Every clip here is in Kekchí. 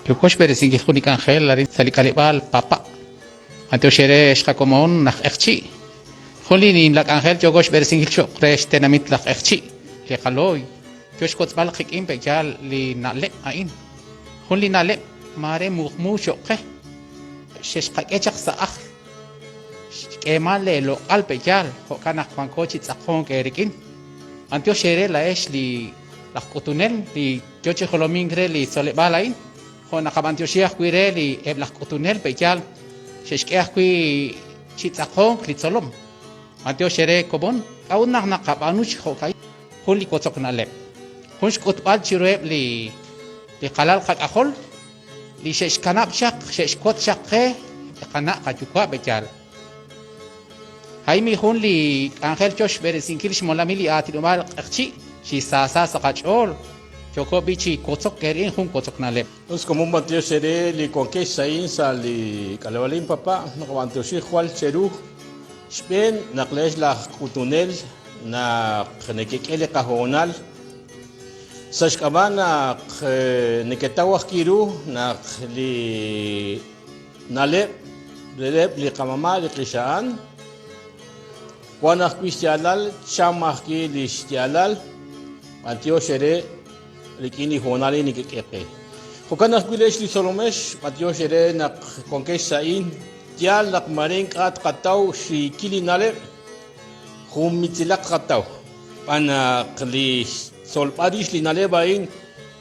Yooko xb'eresinkil jun li k'anjel arin sa' li k'aleb'aal Papa'. B'antiox eere ex qakomon aj Q'eqchi'. Jun li nimla k'anjel yooko xb'eresinkil cho'q re xtenamit laj Q'eqchi', li qalooy, yo xwotzb'al qik'in pe'yaal li na'leb' a'in. Jun li na'leb' maare muqmu cho'q qe. Xexqak'e chaq sa' ajl. Xk'eeman leeloq'al pe'yaal, jo'kan naq wanko chi tz'aqonk eerik'in. B'antiox eere laa'ex li laj k'utunel li yo chi jolomink re li tzoleb'aal a'in. Jo' naqab'antioxi ajwi' re li eb' laj k'utunel pe'yaal xe'xk'e ajwi' chi tz'aqonk li tzolom. B'antiox eere komon, k'a'ut naq naqab'aanu chi jo'ka'in? Jun li wotzok na'leb'. Jun xk'utb'al chiruheb' li li qalal qak'ajol li xe'xkanab' chaq, xe'xwotz chaq qe li qana' qayuwa' pe'yaal. A'in jun li k'anjel yo xb'eresinkil xmolamil li aatinob'aal Q'eqchi' chi saasa sa' qach'ool. Yooko b'i' chi wotzok eerik'in jun wotzok na'leb'. Us komon b'antiox eere li wankex sa'in sa' li k'aleb'aalin papa' naqab'antioxi jwal cheru xb'een naq leex laj k'utunel naq nekek'e li qahoonal sa' xk'ab'a' naq neketaw ajwi' ru naq li na'leb' reheb' li qamama' li qixa'an wan ajwi' xyaalal cham ajwi' li xyaalal b'antiox eere rik'in li hoonal li nekek'e qe. Jo'kan ajwi' leex li tzolomex b'antiox eere naq wankex sa'in yaal naq mare ink'a' tqataw xiikil li na'leb' jun mitzilaq tqataw xb'aan naq li xtzolb'al rix li na'leb' a'in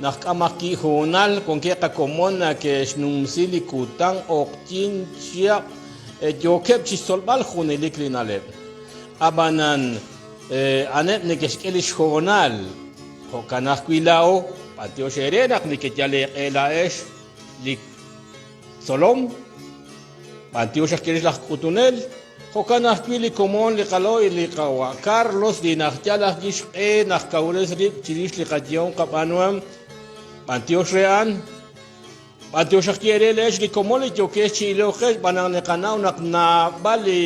naq k'am ajwi' hoonal wankeb' qakomon nake'xnumsi li kutan q'oqyink chihab' yookeb' chi xtzolb'al junelik li na'leb'. Ab'anan a'aneb' neke'xk'e li xhoonal jo'kan ajwi' laa'o b'antiox eere naq nekeyal eeq'e laa'ex li tzolom b'antiox ajwi' rix laj k'utunel jo'kan ajwi' li komon li qalo'y li qawa' Carlos li najyal ajwi' xq'e naq kawres rib' chirix li qayehom qab'aanuhom b'antiox re a'an b'antiox ajwi' eere leex li komon li yookex chi ilok qe xb'aan naq neqanaw naq naab'al li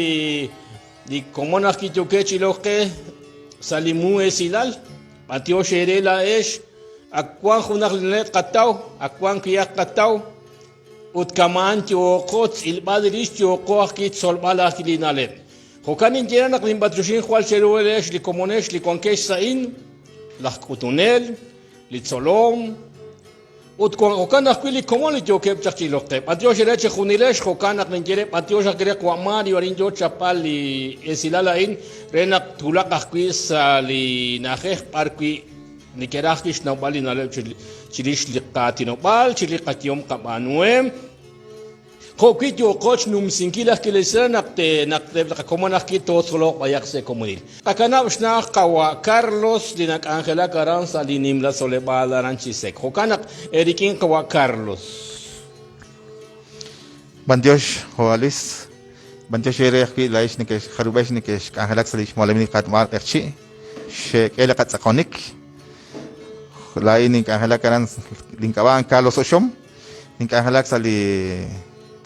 li komon ajwi' yookex chi ilok qe sa' li mu esilal b'antiox eere laa'ex ak wan junaq li na'leb' qataw ak wan kuyaq qataw ut kama'an yooqo tz'ilb'al rix yooqo ajwi' tzolb'al ajwi' li na'leb'. Jo'kan ninye naq ninb'antioxin jwal cheru leex li komonex li wankex sa'in, laj k'utunel, li tzolom, ut jo'kan ajwi' li komon li yookeb' chaq chi ilok qe. B'antiox eere chejunilex, jo'kan naq ninye re b'antiox ajwi' re qawa' Mario arin yoo chapb'al li esilal a'in re naq twulaq ajwi' sa' li na'ajej b'arwi' neke'raj ajwi' xnawb'al li na'leb' chirix li qaatinob'aal, chirix li qayehom qab'aanuhem. Jo'wi' yooqo xnumsinkil ajwi' li esilal naq naq eb' li qakomon ajwi' tootzoloq b'ayaq sa' komonil. Qakanab' xna'aj qawa' Carlos li nak'anjelak aran sa' li nimla tzoleb'aal aran Chisec. Jo'kan naq eerik'in qawa' Carlos. B'antiox, jo' Luis. B'antiox eere ajwi' laa'ex neke'xjarub'ex neke'xk'anjelak sa' li xmolamil li Qaatinob'aal Q'eqchi'. Xeek'e li qatz'aqonik. Laa'in nink'anjelak aran link'ab'a' Carlos Oxom. Nink'anjelak sa' li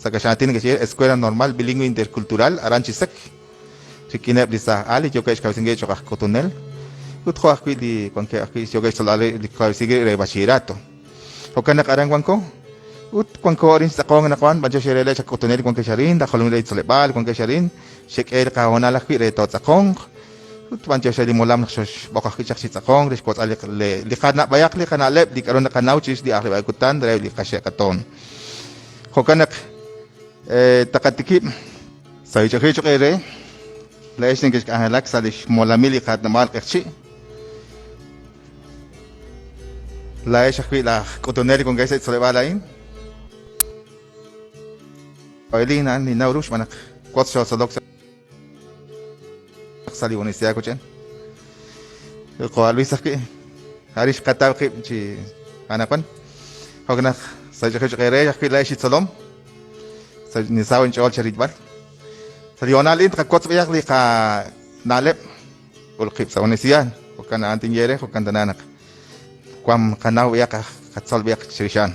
sa' kaxlan neke'xye Escuela Normal Bilingüe Intercultural aran Chisec rik'ineb' li saaj al li yookeb' xkawresinkil cho'q aj k'utunel ut jo' ajwi' li wankeb' ajwi' yookeb' xtzolb'al li kawresinkil re bachillerato. Jo'kan naq aran wanko ut wanko arin xtz'aqonk anaqwan b'antiox eere leech aj k'utunel wankex arin, laj jolominel re li tzoleb'aal wankex arin, xek'e li qahoonal ajwi' re tootz'aqonq ut b'antiox re li molam naq xoxb'oq ajwi' chaq chi tz'aqonk re xwotz'al li qanab'ayaq li qana'leb' li k'a'ru naqanaw chirix li ajleb'aal kutan reheb' li qaxe' qatoon. Jo'kan naq taqatikib' sa' li ch'oxil choq' eere laa'ex nekexk'anjelak sa' li xmolamil li qaatinob'aal Q'eqchi'. Laa'ex ajwi' laj k'utunel li wankex sa' li tzoleb'aal a'in. Oelin a'an ninnaw ru xb'aan naq wotz xootzolok sa' li Universidad Cochen. Qawa' Luis ajwi' arin xqataw qib' chi anaqwan. Jo'kan naq sa' ch'oxil choq' eere ajwi' laa'ex li tzolom sa' nisaw inch'ool cherilb'al. Sa' li hoonal a'in tqawotz b'ayaq li qana'leb' ut qib' sa' universidad. Jo'kan a'an tinye eere, jo'kan tana naq wan qanaw b'ayaq aj qatzol b'ayaq chirix a'an.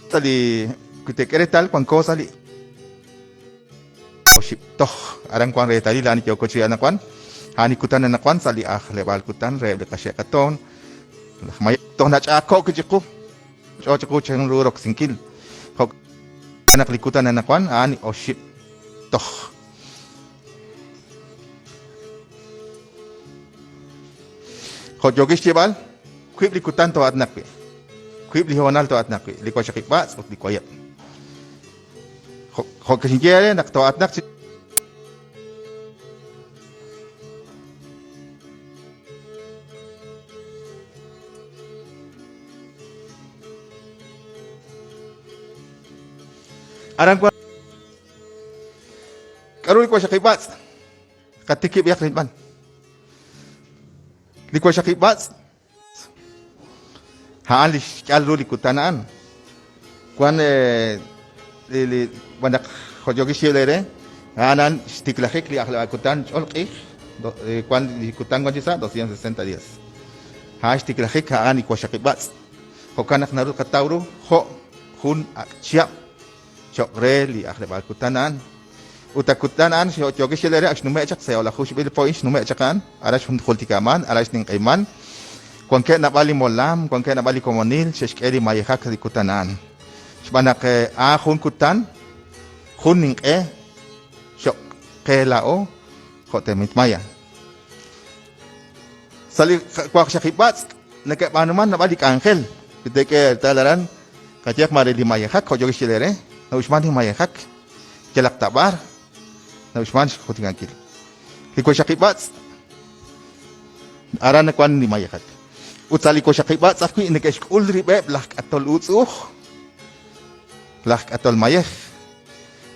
Sa' li wi teek'e reetal wanko sa' li oxib' toj aran wan reetalil a'an li yooko chi anaqwan a'an li kutan anaqwan sa' li ajleb'aal kutan reheb' li qaxe' qatoon laj Maya toj nach'a'ajko'k chiqu. Ch'olch'o chiqu chan ru roksinkil. Jo'kan naq li kutan anaqwan a'an li oxib' toj. Jo' yookin xyeeb'al, wiib' li kutan too'aatinaq wi'. Wiib' li hoonal too'aatinaq wi', li waqxaqib' b'atz' ut li wayeb'. Jo' kixinye eere naq too'aatinaq chi Aran wan K'aru li waqxaqib' b'atz'? Qatikib'aq rilb'al. Li waqxaqib' b'atz' A'an li xk'al ru li kutan a'an. Wan li li wan naq jo' yookin xyeeb'al eere, a'an a'an xtiklajik li ajleb'aal kutan ch'ol q'ij, wan li kutan wan chi sa' 260 días. A'an xtiklajik a'an li waqxaqib' b'atz'. Jo'kan naq naru tqataw ru jo' jun ak' chihab' cho'q re li ajleb'aal kutan a'an. Ut a kutan a'an yookin xyeeb'al eere ak xnume' chaq sa' o'laju xb'e li po a'in xnume' chaq a'an, aran xjultikaman, aran xninq'ehiman. Wankeb' naab'al li molam, wankeb' naab'al li komonil xe'xk'e li mayejak sa' li kutan a'an. Xb'aan naq a'an jun kutan, jun ninq'e cho'q qe laa'o jo' tenamit Maya. Sa' li waqxaqib' b'atz' neke'b'aanuman naab'al li k'anjel. Wi teek'e reetal aran, qayehaq maare li mayejak, jo' yookin xyeeb'al eere, na'uxman li mayejak yalaq ta b'ar, na'uxman xjultikankil. Li waqxaqib' b'atz' aran wan li mayejak. Ut sa' li waqxaqib' b'atz' ajwi' neke'xk'ul rib'eb' laj k'atol utz'u'uj, laj k'atol mayej.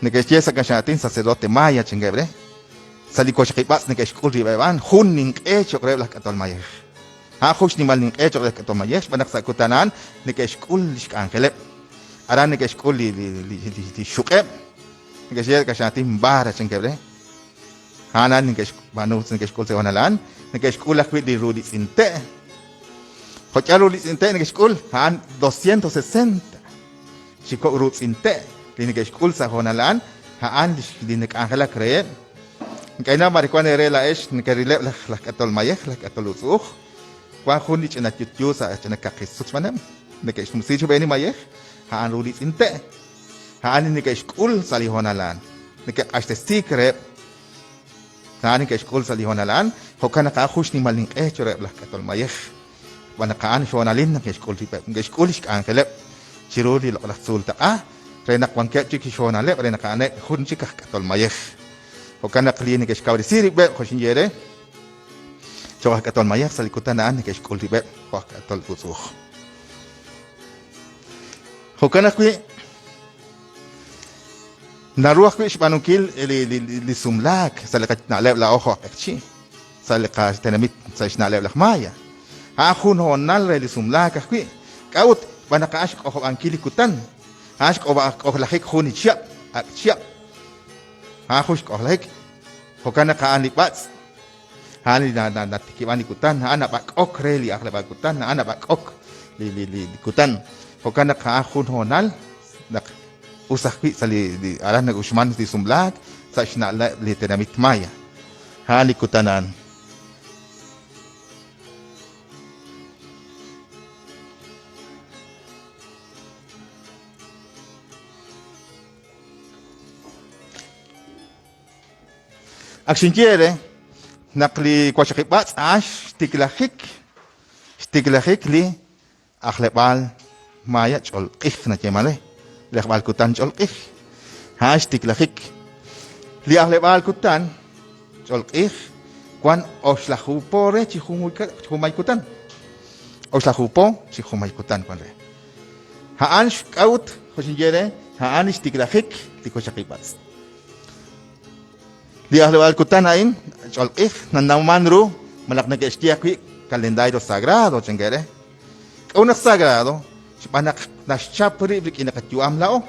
Neke'xye sa' kaxlan aatin sacerdote maya chankeb' re. Sa' li waqxaqib' b'atz' neke'xk'ul rib'eb' a'an jun ninq'e cho'q reheb' laj k'atol mayej. A'an jun xnimal ninq'e cho'q reheb' laj k'atol mayej xb'aan naq sa' kutan a'an neke'xk'ul li xk'anjeleb'. Aran neke'xk'ul li li xuq'eb', neke'xye sa' kaxlan aatin vara chankeb' re. A'an a'an neke'xb'aanu neke'xk'ul sa' hoonal a'an. Neke'xk'ul ajwi' li ru li tz'inte'. Jo' k'ihal ru li tz'inte' neke'xk'ul, a'an 260. Chi kok' ruutz'in te' li neke'xk'ul sa' hoonal a'an, a'an li nak'anjelak reheb'. Ink'a' mare wank eere laa'ex nekerileb' laj k'atol mayej, laj k'atol utz'u'uj. Wank jun li ch'ina yutyu sa' ch'ina kaqi sut xb'aaneb'. Neke'xnumsi chi xb'een li mayej, a'an ru li tz'inte'. A'an li neke'xk'ul sa' li hoonal a'an. Neke'q'axtesiik reheb'. A'an neke'xk'ul sa' li hoonal a'an, jo'kan naq a'an jun xnimal ninq'e cho'q reheb' laj k'atol mayej. Xb'aan naq a'an xhoonalil naq ke'xk'ul rib'eb', neke'xk'ul lix k'anjeleb' chiru li loq'laj tzuul taq'a, re naq wankeb' chik xhoonaleb' re naq a'aneb' jun chik aj k'atol mayej. Jo'kan naq li neke'xkawresi rib'eb' jo' xinye eere, cho'q aj k'atol mayej sa' li kutan a'an neke'xk'ul rib'eb' jo' aj k'atol utz'u'uj. Jo'kan ajwi', naru ajwi' xb'aanunkil li sumlaak sa' li qana'leb' laa'o jo' aj q'eqchi'. Sa' li qatenamit sa' xna'leb' laj Maya. A'an jun hoonal re li sumlaak ajwi'. K'a'ut? Xb'aan naq a'an xk'ojob'ankil li kutan. A'an xk'ojlajik jun li chihab', ak' chihab'. A'an jun xk'ojlajik. Jo'kan naq a'an li b'atz'. A'an li natikib'an li kutan. A'an nab'ak'ok re li ajleb'aal kutan. A'an nab'ak'ok li kutan. Jo'kan naq a'an jun hoonal naq us ajwi' sa' li aran na'uxman li sumlaak sa' xna'leb' li tenamit Maya. A'an li kutan a'an. Ak xinye eere naq li waqxaqib' b'atz' a'an xtiklajik xtiklajik li ajleb'aal maya ch'olq'ij nayeeman re, li ajleb'aal kutan ch'olq'ij. A'an xtiklajik. Li ajleb'aal kutan ch'olq'ij wan oxlaju po re chi junmay kutan. Oxlaju po chi junmay kutan wan re. A'an xk'a'ut, jo' xinye re, a'an li xtiklajik li waqxaqib' b'atz'. Li ajleb'aal kutan a'in ch'olq'ij nanawman ru malaj neke'xye ajwi' calendario sagrado chankeb' re. K'a'ut naq sagrado? Xb'aan naq naxchap rib' rik'in li qayu'am laa'o.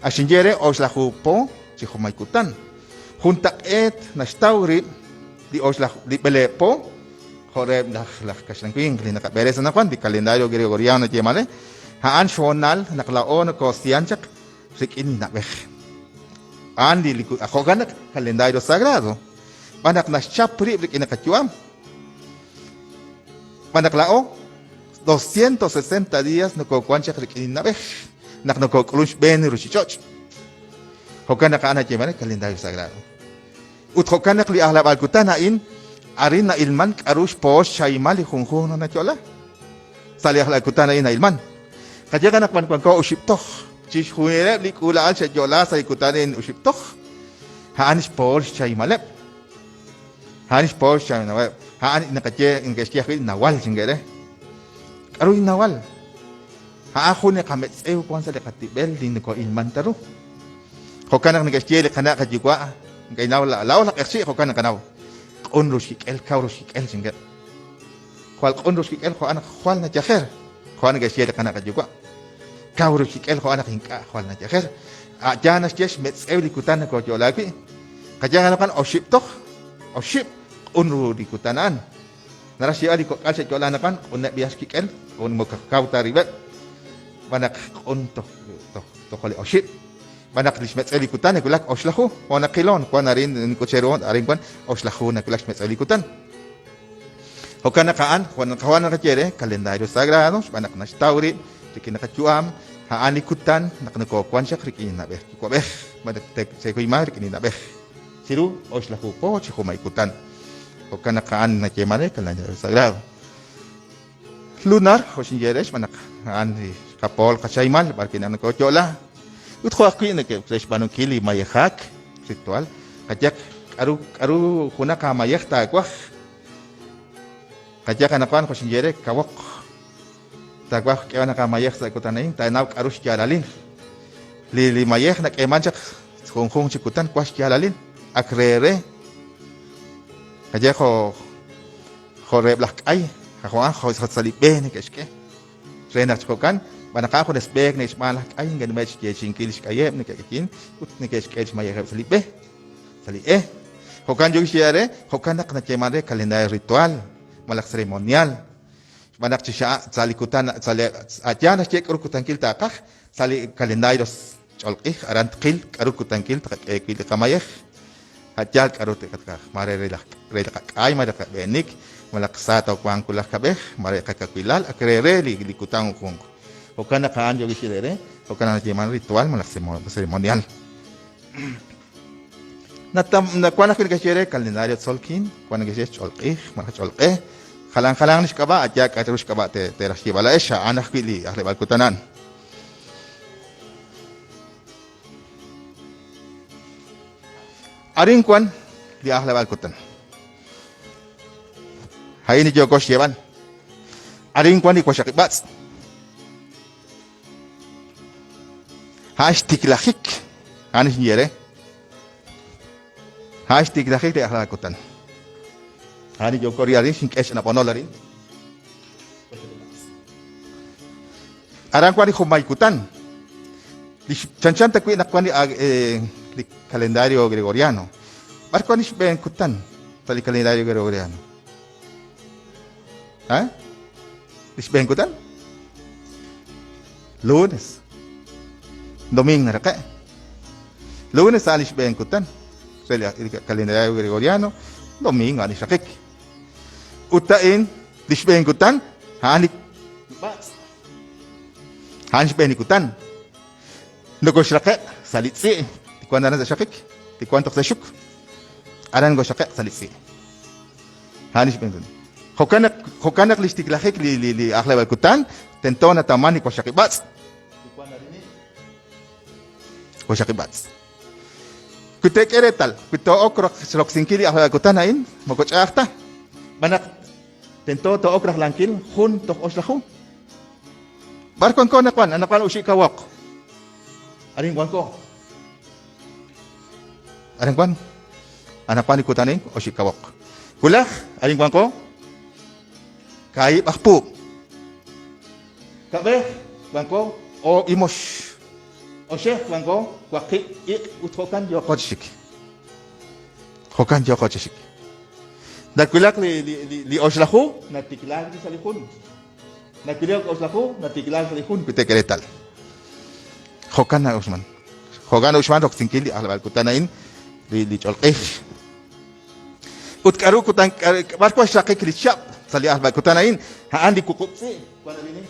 Ak xinye re oxlaju po chi junmay kutan. Juntaq'eet naxtaw rib' li oxlaj li b'eleeb' po jo' reheb' laj laj kaxlan winq li naqab'eres anaqwan li calendario gregoriano yeeman re. A'an xhoonal naq laa'o nokoosiyan chaq rik'in li na'b'ej. A'an li li jo'kan naq calendario sagrado. Xb'aan naq naxchap rib' rik'in li qayu'am. Xb'aan naq laa'o 260 días nokowank chaq rik'in li na'b'ej naq nokok'ulun xb'een li ruuchich'och'. Jo'kan naq a'an nayeeman re calendario sagrado. Ut jo'kan naq li ajlab'aal kutan a'in arin na'ilman k'a'ru xpohol xchahimal li junjunq naq nayo'la. Sa' li ajlab'aal kutan a'in na'ilman. Qayeeq anaqwan wanko oxib' toj. Chixjunileb' li k'uula'al xe'yo'la sa' li kutan a'in oxib' toj. A'an xpohol xchahimaleb'. A'an xpohol xchahimaleb'. A'an naqaye neke'xye ajwi' nawal chinke're. K'a'ru li nawal? A'an jun li qametz'ew wan sa' li qatib'el li noko'ilman ta ru. Jo'kan naq neke'xye li qana' qayuwa', Neke'naw laa'o laj q'eqchi' jo'kan naqanaw. Q'un ru xkik'el, kaw ru xkik'el, chankeb'. Jwal q'un ru xkik'el jo'an naq jwal nayajer, jo'an neke'xye li qana' qayuwa'. Kaw ru xkik'el jo'an naq ink'a' jwal nayajer. A' yaal naxye xmetz'ew li kutan nokoyo'la wi'. Qayehaq anaqwan oxib' toj, oxib' q'un ru li kutan a'an. Naraj xyeeb'al li kok'al xe'yo'la anaqwan q'uneb' b'ihaj xkik'el, q'un moko kaw ta rib'eb', xb'aan naq q'un toj toj toj li oxib'. Xb'aan naq li xmetz'ew li kutan nawulak oxlaju, jo' naqilon, wan arin nink'ut cheru arin wan oxlaju nawulak xmetz'ew li kutan. Jo'kan naq a'an, jo' naq jo'an naqaye re, calendario sagrado, xb'aan naq naxtaw rib' rik'in li qayu'am, a'an li kutan naq nokowan chaq rik'in li na'b'ej yuwa'b'ej, xb'aan naq te'kuymanq rik'in li na'b'ej. Chiru oxlaju po chi junmay kutan. Jo'kan naq a'an nayeeman re calendario sagrado. Lunar, jo' xinye re, xb'aan naq a'an li qapool qachaymal b'ar wi' naq nokoyo'la. Ut jo' ajwi' neke' re xb'aanunkil li mayejak, ritual, qayehaq k'aru k'aru junaq aamayej taawaj. Qayehaq anaqwan jo' xinye re, kawoq. Taawaj k'eeb'al naq aamayej sa' kutan a'in, taanaw k'aru xyaalalil. Li li mayej nak'eeman chaq junjunq chi kutan wan xyaalalil, ak re re. Qaye jo' jo' reheb' laj k'ay, jo' a'an jo' sa' li b'e neke'xk'e. Re naq chi jo'kan, xb'aan naq a'an junes b'eek neke'xb'aan laj k'ay, neke'nume'k chi xyeechi'inkil li xk'ayeb', neke'k'ayin ut neke'xk'e xmayejeb' sa' li b'e, sa' li e. Jo'kan yook xyeeb'al re, jo'kan naq nayeeman re calendario ritual malaj ceremonial. Xb'aan naq chi sa' li kutan sa' li a' yaal naxye k'aru kutankil taaqaj, sa' li calendario ch'olq'ij aran tqil k'aru kutankil tqak'e wi' li qamayej. A' yaal k'aru tqaj, maare re laj re li qak'ay, mare qab'eenik, malaj sa toowanq wulaj kab'ej, mare qakawilal, ak re re li li kutan junjunq. Jo'kan naq a'an yook xye re, jo'kan naq nayeeman ritual malaj ceremonial. Natam, wan ajwi' neke'xye re calendario Tzolkin, wan neke'xye ch'olq'ij malaj ch'olq'e. Jalan jalan li xk'ab'a', a' yaal k'a' ru xk'ab'a' teeraj xyeeb'al laa'ex, a'an ajwi' li ajleb'aal kutan a'an. Arin wan li ajleb'aal kutan. A'in li yooko xyeeb'al. Arin wan li waxaqib' b'atz'. A'an xtiklajik, a'an xinye re. A'an xtiklajik li ajlal kutan. A'an li yooko ri arin xink'e ch'ina b'onol arin. Aran wan li junmay kutan. Li chanchan ta wi' naq wan li li calendario gregoriano. B'ar wan li xb'een kutan sa' li calendario gregoriano? Ha? Li xb'een kutan? Lunes. Domingo naraqe'. Lunes a'an li xb'een kutan re li calendario gregoriano, domingo a'an li xraqik. Ut a'in li xb'een kutan a'an li b'atz'. A'an xb'een li kutan. Nokoxraqe' sa' li tz'i' li wank aran sa' xraqik, li wank toj sa' xuk. Aran nokoxraqe' sa' li tz'i'. A'an li xb'een kutan. Jo'kan naq jo'kan naq li xtiklajik li li li ajleb'aal kutan tento natawman li waxaqib' b'atz'. Waxaqib' b'atz'. Wi teek'e reetal, wi too'ok roksinkil li ajleb'aal kutan a'in, moko ch'a'aj ta. Xb'aan naq tento too'ok rajlankil jun toj oxlaju. B'ar wanko anaqwan? Anaqwan oxib' kawoq. Arin wanko. Arin wan. Anaqwan li kutan a'in oxib' kawoq. Wulaj, arin wanko. Kaahib' aj puub'. Kab'ej wanko oob' imox. Oxej wanko waqib' iq' ut jo'kan yooqo chi xik. Jo'kan yooqo chi xik. Nawulak li li li li oxlaju natiklaak sa' li jun. Nawulak oxlaju natiklaak sa' li jun wi teek'e reetal. Jo'kan na'uxman. Jo'kan na'uxman roksinkil li ajlab'aal kutan a'in li li ch'olq'ij. Ut k'aru kutan b'ar wan xraqik li chihab' Sa' li ajleb'aal kutan a'in, a'an li wuqub' tz'i' wan arin.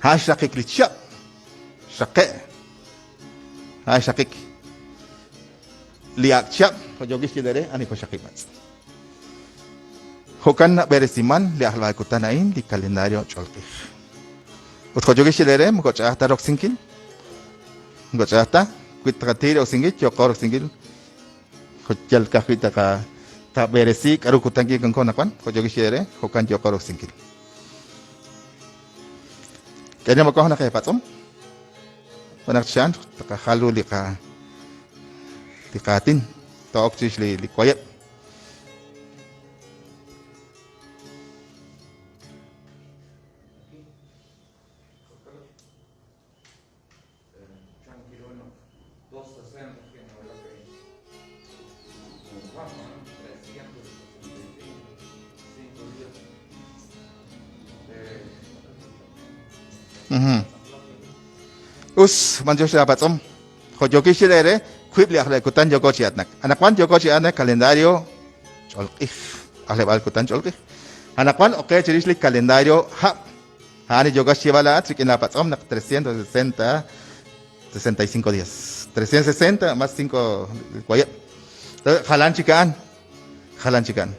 A'an xraqik li chihab'. Xraqe'. A'an xraqik li ak' chihab', jo' yookil xyeeb'al eere, a'an li waqxaqib' b'atz'. Jo'kan nab'eresiman li ajleb'aal kutan a'in li calendario ch'olq'ij. Ut jo' yookil xyeeb'al eere, moko ch'a'aj ta roksinkil. Moko ch'a'aj ta. Wi tqati roksinkil, yooqo roksinkil. Jo' yal ka'ajwi' taqa tab'eresi k'a'ru kutankil wanko anaqwan, jo' yookil xyeeb'al eere, jo'kan yooqo roksinkil. K'e moko naq eepatz'om. Wan naq chi a'an taqajal ru li qa li qaatin to'ok chirix li li wayeb'. Us, b'antiox re aapatz'om. Jo' yookin xyeeb'al eere, wiib' li ajleb'aal kutan yooko chi aatinak. Anaqwan yooko chi aatinak calendario ch'olq'ij. Ajleb'aal kutan ch'olq'ij. Anaqwan ok qe chirix li calendario hab'. A'an li yookat xyeeb'al laa'at rik'in laapatz'om naq 360 65 días. 360 más 5 wayeb'. Jalan chik a'an. Jalan chik a'an.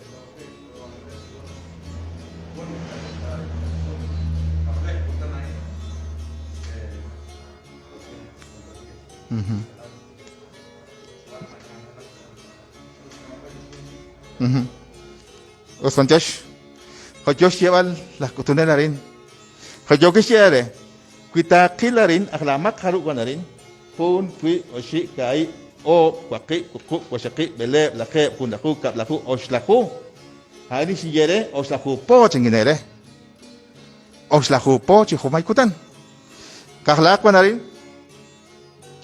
Us b'antiox. Jo' yoo xyeeb'al laj k'utunel arin. Jo' yookin xyeeb'al re, wi taaqil arin, ajlaamaq jarub' wan arin, jun, wiib', oxib', kaahib', oob', waqib', wuqub', waqxaqib', b'eleeb', lajeeb', junlaju, kab'laju, oxlaju. A'in li xinye re, oxlaju po chankin eere. Oxlaju po chi junmay kutan. Kajlaaq wan arin.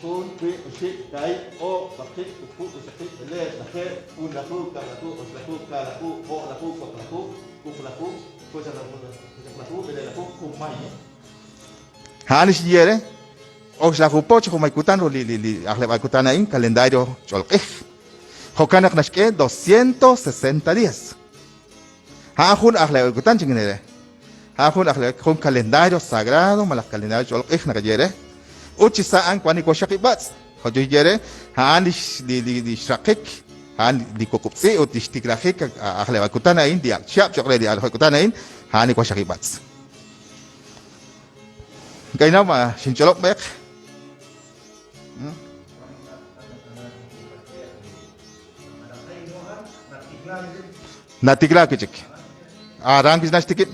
Jun, wiib', oxib', kaahib', oob', waqib', wuqub', waqxaqib', b'eleeb', lajeeb', junlaju, kab'laju, oxlaju, kaalaju, o'laju, waqlaju, wuqlaju, waqxaqlaju, b'eleelaju, junmay. A'an li xinye eere, oxlaju po chi junmay kutan ru li ajleb'aal kutan a'in, calendario ch'olq'ij. Jo'kan naq naxk'e 260 días. A'an jun ajleb'aal kutan chinkin eere. A'an jun ajleb'aal, jun calendario sagrado malaj calendario ch'olq'ij naqaye re. Ut chi sa' a'an wan li waqxaqib' b'atz'. Jo' yo xye re, a'an li li xraqik, a'an li wuqub' tz'i' ut li xtiklajik ajleb'aal kutan a'in, li ak' chihab' cho'q re li ajleb'aal kutan a'in, a'an li waqxaqib' b'atz'. Ink'a' ninnaw ma xinch'olob' b'eq. Natiklaak wi' chik. Aran wi' naxtikib'.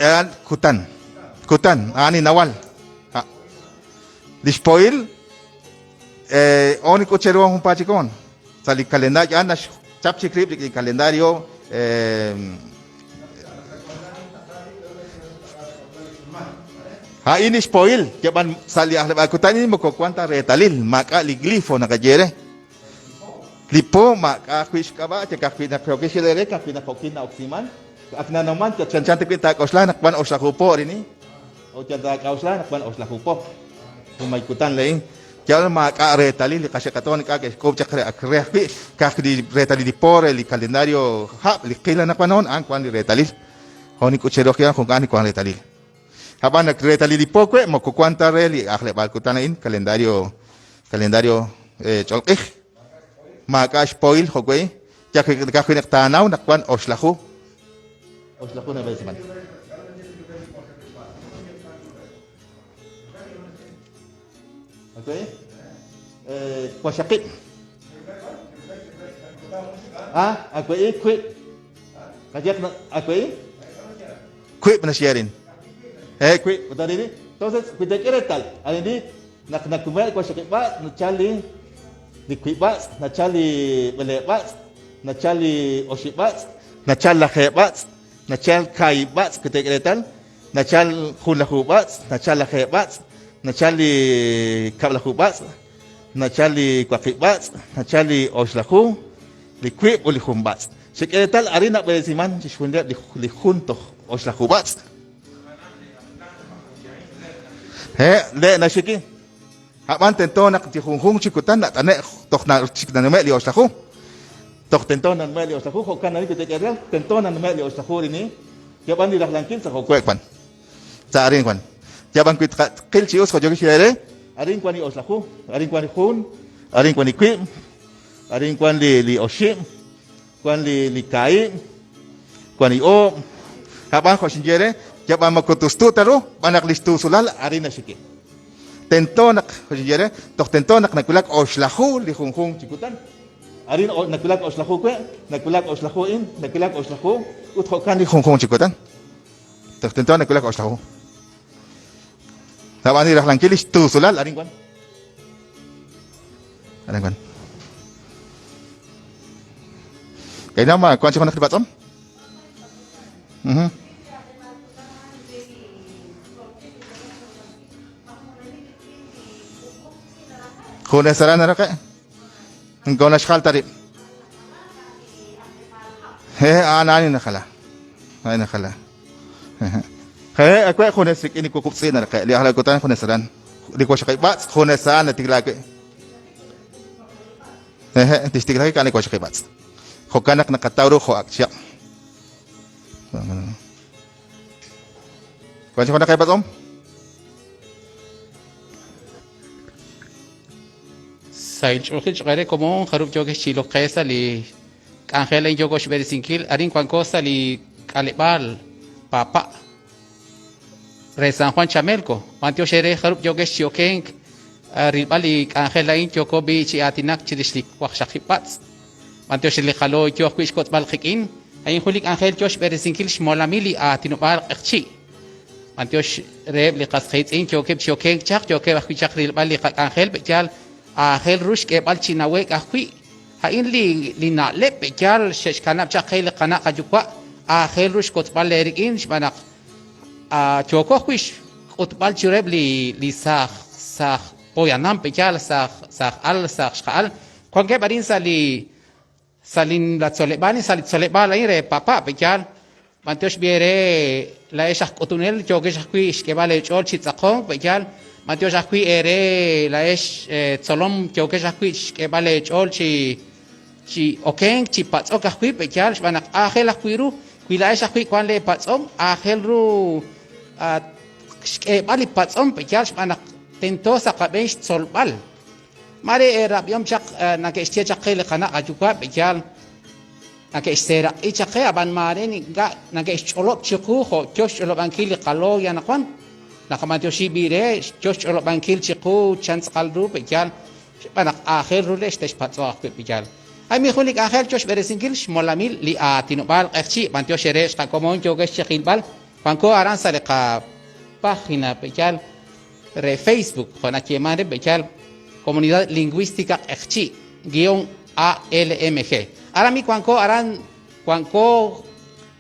Aran kutan. Kutan. A'an li nawal. Li xpohil on li k'ut cheru junpaat chik on. Sa' li calendario a'an naxchap chik rib' rik'in li calendario A'in li xpohil, yab'an sa' li ajleb'aal kutan a'in moko wan ta reetalil, maak'a' li glifo naqaye re. Li po maak'a' ajwi' xk'ab'a', yal ka'ajwi' naq yookin xyeeb'al eere, ka'ajwi' naq jo'kin na'oksiman. Ak nanawman, yal chanchan ta wi' taak'oxla naq wan oxlaju po arin, ut yal taak'a'uxla naq wan oxlaju po. Jun may kutan le'in. Yal maak'a' reetalil li qaxe'qatoon ink'a' ke'xk'uub' chaq re ak re ajwi', ka'ajwi' li reetalil li po re li calendario hab' li qil anaqwan a'an wan li reetalil. Jo' nink'ut cheru ajwi' a'an jun k'a'an li wan reetalil. Ab'an ak reetalil li po we' moko wan ta re li ajleb'aal kutan a'in, calendario calendario ch'olq'ij. Maak'a' xpohil jo' we', ka'ajwi' naq taanaw naq wan oxlaju. Oxlaju nab'eresiman. Okay. Waqxaqib'. Ah, awe'i wiib'. Qayehaq naq awe'i wiib' naxye arin. Wiib'. Ut arin entonces wi teek'e reetal, arin naq nakume' waqxaqib' b'atz', nachal li li wiib' b'atz', nachal li b'eleeb' b'atz', nachal li oxib' b'atz', nachal lajeeb' b'atz', nachal kaahib' b'atz' wi teek'e reetal. Nachal junlaju b'atz', nachal lajeeb' b'atz', nachal li kab'laju b'atz', nachal li waqib' b'atz', nachal li oxlaju, li wiib' ut li jun b'atz'. Xek'e reetal arin nab'eresiman chixjunileb' li jun toj oxlaju b'atz'. He, le' naxiki. A'b'an tento naq chi junjunq chi kutan nat'ane' toj chik nanume' li oxlaju. Toj tento nanume' li oxlaju, jo'kan arin wi teek'e reetal, tento nanume' li oxlaju rini, yab'an li rajlankil sa' jo'we' wan. Sa' arin wan. Yab'an wi tqil chi us jo' yookeb' xyeeb'al eere, arin wan li oxlaju, arin wan li jun, arin wan li wiib', arin wan li oxib', wan li kaahib', wan li oob'. Ab'an jo' xinye eere, yab'an moko tustu ta ru, xb'aan naq li xtusulal arin naxik'e. Tento naq, jo' xinye eere, toj tento naq nawulak oxlaju li junjunq chi kutan. Arin nawulak oxlaju we', nawulak oxlaju a'in, nawulak oxlaju, ut jo'kan li junjunq chi kutan. Toj tento nawulak oxlaju. Ab'an li rajlankil li xtusulal arin wan. Arin wan. Kayna ma wan chi junaq li patz'om? Junes aran naraqe'. Ink'a' naxjal ta rib'. He, a'an a'an najala. A'an najala. He, awe' junes rik'in li wuqub' tz'i' naraqe'. Li ajlal kutan junes aran. Li waqxaqib' b'atz' junes a'an natikla wi'. Hehe, tixtiklajik a'an li waqxaqib' b'atz'. Jo'kan naq naqataw ru jo' ak' chihab'. Wan chi junaq eepatz'om? Sahil ch'oolejil cho'q eere komon jarub' yookex chi ilok qe sa' li k'anjel a'in yooko xb'eresinkil. Arin wanko sa' li k'aleb'aal Papa' re San Juan Chamelco. B'antiox eere jarub' yookex chi okenk rilb'al li k'anjel a'in yooko b'i' chi aatinak chirix li waqxaqib' b'atz'. B'antiox li qalo yo ajwi' xkotz'b'al qik'in. A'in jun li k'anjel yo xb'eresinkil xmolamil li aatinob'aal q'eqchi'. B'antiox reheb' li qas qiitz'in yookeb' chi okenk chaq, yookeb' ajwi' chaq rilb'al li qak'anjel, pe'yaal aajel ru xk'eeb'al chi nawe'k ajwi'. A'in li li na'leb' pe'yaal xe'xkanab' chaq qe li qana' qayuwa', aajel ru xkotz'b'al eerik'in xb'aan naq yooko ajwi' xk'utb'al chiruheb' li li saaj saaj poyanam pe'yaal saaj saaj al saaj xqa'al wankeb' arin sa' li Sa' li nimla tzoleb'aal, sa' li tzoleb'aal a'in re Papa', pe'yaal, b'antiox b'i eere laa'ex aj k'utunel yookex ajwi' xk'eeb'al eech'ool chi tz'aqonk, pe'yaal, b'antiox ajwi' eere laa'ex tzolom yookex ajwi' xk'eeb'al eech'ool chi chi okenk, chi patz'ok ajwi', pe'yaal, xb'aan naq aajel ajwi' ru, wi laa'ex ajwi' wank lee patz'om, aajel ru xk'eeb'al li patz'om, pe'yaal, xb'aan naq tento sa' qab'een xtzolb'al. Maare eerab'ihom chaq nake'xye chaq qe li qana' qayuwa' b'eyaal nake'xseeraq'i chaq qe, ab'an maare ink'a' nake'xch'olob' chiqu jo' yo xch'olob'ankil li qalooy anaqwan. Naqab'anyoxi b'i' re yo xch'olob'ankil chiqu chan tz'aqal ru b'eyaal xb'aan naq aajel ru le xte'xpatz'o ajwi' b'eyaal. A'in jun li k'anjel yo xb'eresinkil xmolamil li aatinob'aal q'eqchi' b'anyox eere xqakomon yookex chi qilb'al wanko aran sa' li qapágina b'eyaal re Facebook, jo' nayeeman re b'eyal Comunidad Lingüística Q'eqchi' guion ALMG. Aran mi wanko aran wanko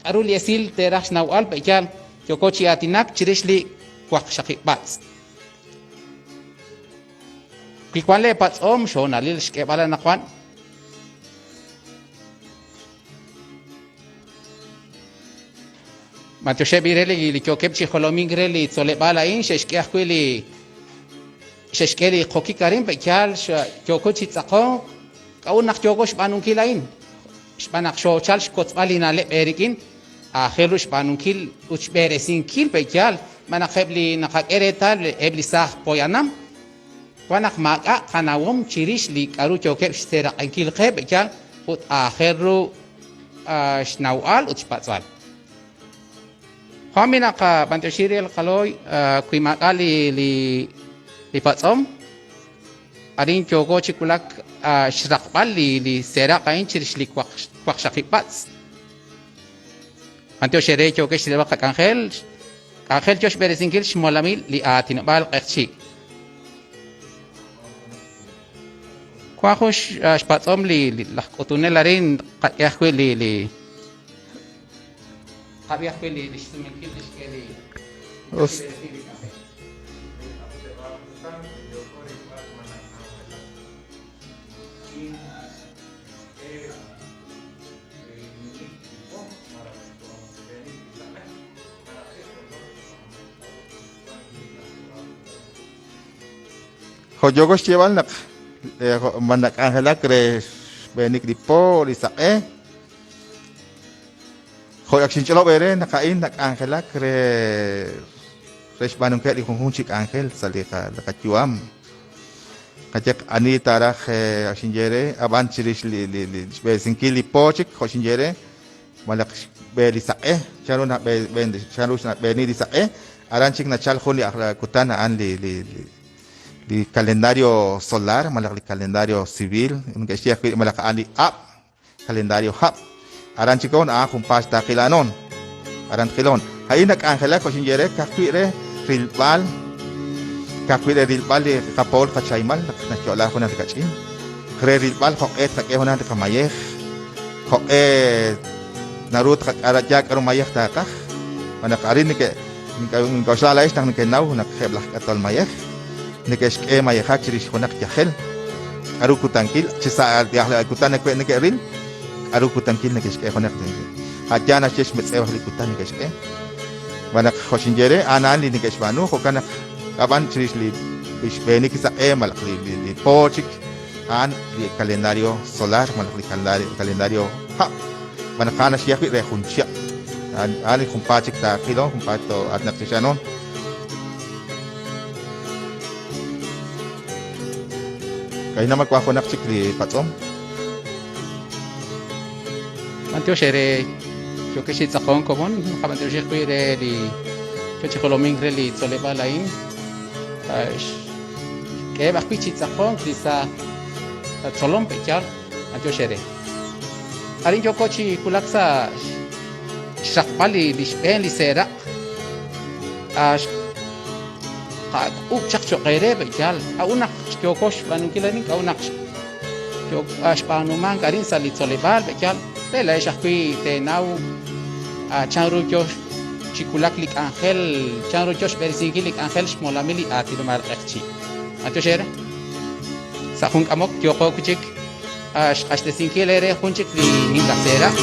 k'aru li esil teeraj xnawb'al b'eyal yooko chi aatinak chirix li waqxaqib' b'atz'. Wi wan lee patz'om xhoonalil xk'eeb'al anaqwan. B'antioxeb' b'i' re li yookeb' chi jolomink re li tzoleb'aal a'in, xe'xk'e ajwi' li xe'xk'e li qokik arin, pe'yaal yooko chi tz'aqonk, k'a'ut naq yooko xb'aanunkil a'in? Xb'aan naq xoochal xkotzb'al li na'leb' eerik'in, aajel ru xb'aanunkil ut xb'eresinkil pe'yaal, xb'aan naq eb' li naqak'e reetal eb' li saaj poyanam, wan naq maak'a' qanawom chirix li k'a'ru yookeb' xseeraq'inkil qe pe'yaal ut aajel ru xnawb'al ut xpatz'b'al. Jo'kan b'i' naq b'antioxi re li qalooy wi maak'a' li li li patz'om, arin yooko chi wulak xraqb'al li li seeraq' a'in chirix li waqxaqib' b'atz'. B'antiox eere yookex xrilb'al qak'anjel, k'anjel yo xb'eresinkil xmolamil li aatinob'aal q'eqchi'. Wank jun xpatz'om li laj k'utunel arin qak'e ajwi' li li qab'i ajwi' li xsumenkil li xk'e li Us. Jo' yooko xyeeb'al naq ma nak'anjelak re xb'eenik li po, li saq'e. Jo' ak xinch'olob' eere naq a'in nak'anjelak re re xb'aanunkileb' li junjunq chi k'anjel sa' li qayu'am. Qayehaq ani taaraj ak xinye eere, ab'an chirix li li li xb'eresinkil li po chik jo' xinye eere, malaj xb'e li saq'e, chanru nab'e chanru nab'eeni li saq'e, aran chik nachal jun li ajla kutan a'an li li li calendario solar malaj li calendario civil neke'xye ajwi' malaj a'an li hab', calendario hab'. Aran chik on a'an junpaat xtaaqil a'anon. Aran tqilon. A'in nak'anjelak jo' xinye re ka'ajwi' re rilb'al ka'ajwi' re rilb'al li qapool qachaymal naq nayo'la junaq li kach'in. Re rilb'al jo'q'e tqak'e junaq li qamayej, jo'q'e naru tqak'ara k'aru mayej taaqaj. Xb'aan naq arin neke' nink'oxla laa'ex naq nekenaw naq eb' laj k'atol mayej neke'xk'e mayejak chirix junaq yajel. K'aru kutankil chi sa' li ajleb'aal kutan neke'ril k'aru kutankil neke'xk'e junaq a' yaal naxye xmetz'ew li kutan neke'xk'e. Xb'aan naq jo' xinye re, a'an a'an li neke'xb'aanu, jo'kan naq ab'an chirix li xb'eenik li saq'e malaj li po chik, a'an li calendario solar malaj li calendario hab'. Xb'aan naq a'an naxye ajwi' re jun chihab'. A'an li junpaat chik taaqilo, junpaat too'aatinaq chirix a'an. Ka'ina ma wank junaq chik li patz'om? B'antiox eere yookex chi tz'aqonk komon, naqab'antioxi ajwi' re li yo chi jolomink re li tzoleb'aal a'in. Xk'eheb' ajwi' chi tz'aqonk li sa' tzolom pe'yaal. B'antiox eere. Arin yooko chi wulak sa' xraqb'al li xb'een li seeraq' xqak'ub' chaq cho'q eere pe'yaal. K'a'ut naq yooko xb'aanunkil a'in? K'a'ut naq xb'aanumank arin sa' li tzoleb'aal pe'yaal? Re laa'ex ajwi' teenaw chanru yo chi wulak li k'anjel, chanru yo xb'eresinkil li k'anjel xmolamil li aatinob'aal q'eqchi'. B'antiox eere. Sa' jun k'amok yooqo wi' chik xq'axtesinkil eere jun chik li nimla seeraq'.